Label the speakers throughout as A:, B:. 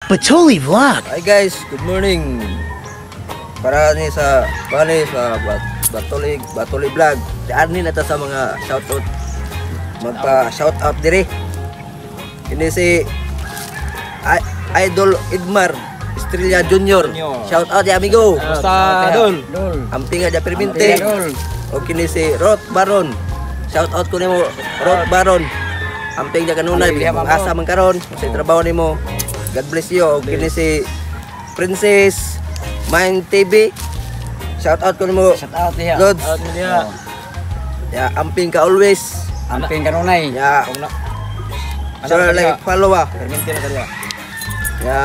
A: Batoli Vlog.
B: Hi guys, good morning. Para ni sa bali sa Batoli Batoli Vlog. Si Arnie na ta sa mga shoutout. Magpa shoutout dire. Kini si Idol Idmar Estrella Junior.
C: Junior.
B: Shout out ya, amigo.
C: Basta, Dol.
D: Dol.
B: Amping nga perminte.
D: Dol.
B: O kini si Rot Baron. Shout out ko nimo, Rot Baron. Amping ja kanunay,
D: Amping diha, ma'am.
B: Asa man karon sa trabaho nimo. God bless you. O kini si Princess Mind TV. Shout out ko nimo.
D: Shout out diha.
B: Lods.
C: Out mo diha.
B: Ya, amping ka always.
D: Amping kanunay.
B: Ya,
C: Kung na.
B: share, like, follow ah.
C: Perminti na kaya.
B: Ya,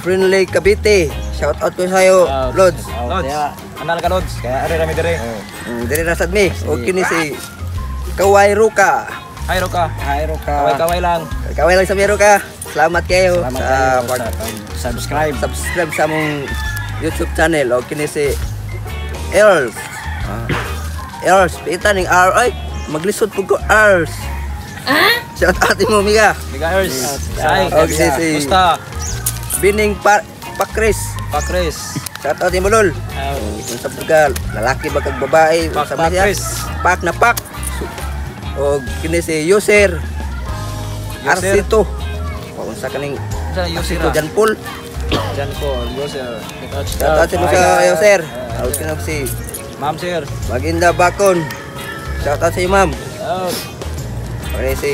B: Friendly Cavite. Shout out ko sa'yo,
C: Out.
B: Lods.
D: Out
C: Lods.
D: diha.
C: Anal ka, Lods. Kaya ari rami dire.
B: Diri na sad mi. O kini si Kawai Ruka.
C: Hi, Roka.
D: Hi, Roka.
C: Kaway-kaway lang.
B: Kaway lang sa mi, Ruka. Salamat kayo
D: Salamat
B: sa
D: kayo
B: pag
D: sa subscribe.
B: Subscribe sa among YouTube channel. O kini si Earls. Ah. Earls, pita ning R ay maglisod pud ko, Earls. Ah? Shout out mo, Miga.
C: Mega Earls. Sai.
B: Okay, si
C: Basta.
B: Bining pa Pakris.
C: Pakris.
B: Shout out mo, lol.
C: Out.
B: Kung sa ka, lalaki ba kag babae,
C: Pak
B: sa siya.
C: Pakris.
B: Pak na pak. O kini si User.
C: User.
B: Arcito. O unsa kaning
C: Sa user.
B: Arcito Jan Paul.
C: Jan Paul. User.
B: Shout out sa mo sa user. Out kini si
C: Ma'am sir.
B: Maginda Bakon. Shout out sa iyo, ma'am.
C: Out.
B: Okay, si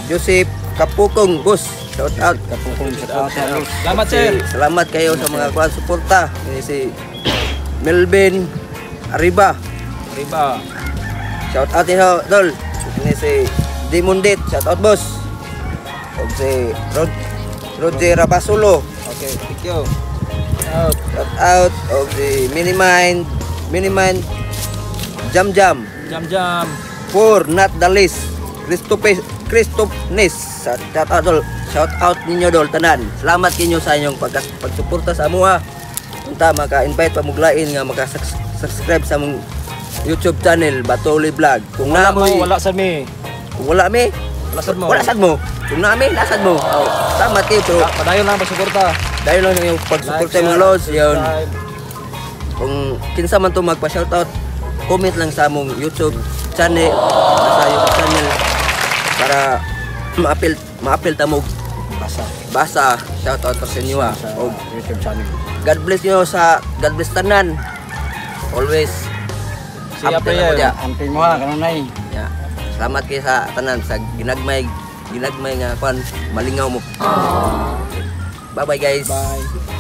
B: Joseph Kapukong Boss. Shout out.
D: Kapukong, shout out sa Lods.
C: Salamat, sir.
B: Salamat kayo sa mga kuan suporta. Kini si Melvin Arriba.
C: Riba.
B: Shout out niyo, Dol. Kini si Demon Date. Shout out, boss. Og si Roger Rabasulo.
C: Okay, thank you. Out.
B: Shout out. Og si Minimind Minimind Jam Jam.
C: Jam jam.
B: For not the least, Christopher Christoph Nis. Shout out, dol. Shout out ninyo, dol, tanan. Salamat kinyo sa inyong pagsuporta sa amoa. Unta maka-invite pa muglain nga maka-subscribe sa among YouTube channel Batoli Vlog. Kung
C: Wala
B: na
C: mo,
B: mo'y
C: wala sad mi.
B: Kung wala mi,
C: Wala sad mo.
B: wala sad mo. Kung naa mi, nasad mo. Oh, salamat kayo, pero
C: Padayon lang pagsuporta.
B: Dahil lang sa inyong pagsuporta, mga lods, yun. Kung kinsa man to magpa-shoutout, comment lang sa among YouTube channel, sa YouTube channel para ma-appeal ma-appeal ta mo
D: Basa.
B: Basa shoutout pa sa inyo ah.
D: Sa
B: Og
D: YouTube channel.
B: God bless niyo sa God bless tanan. Always.
C: Siya
B: Update
C: prayer.
B: ako diya.
D: Amping mo ha, kanunay.
B: Yeah. Salamat kayo sa tanan sa ginagmay ginagmay nga kwan malingaw mo. Bye bye, guys.
C: Bye.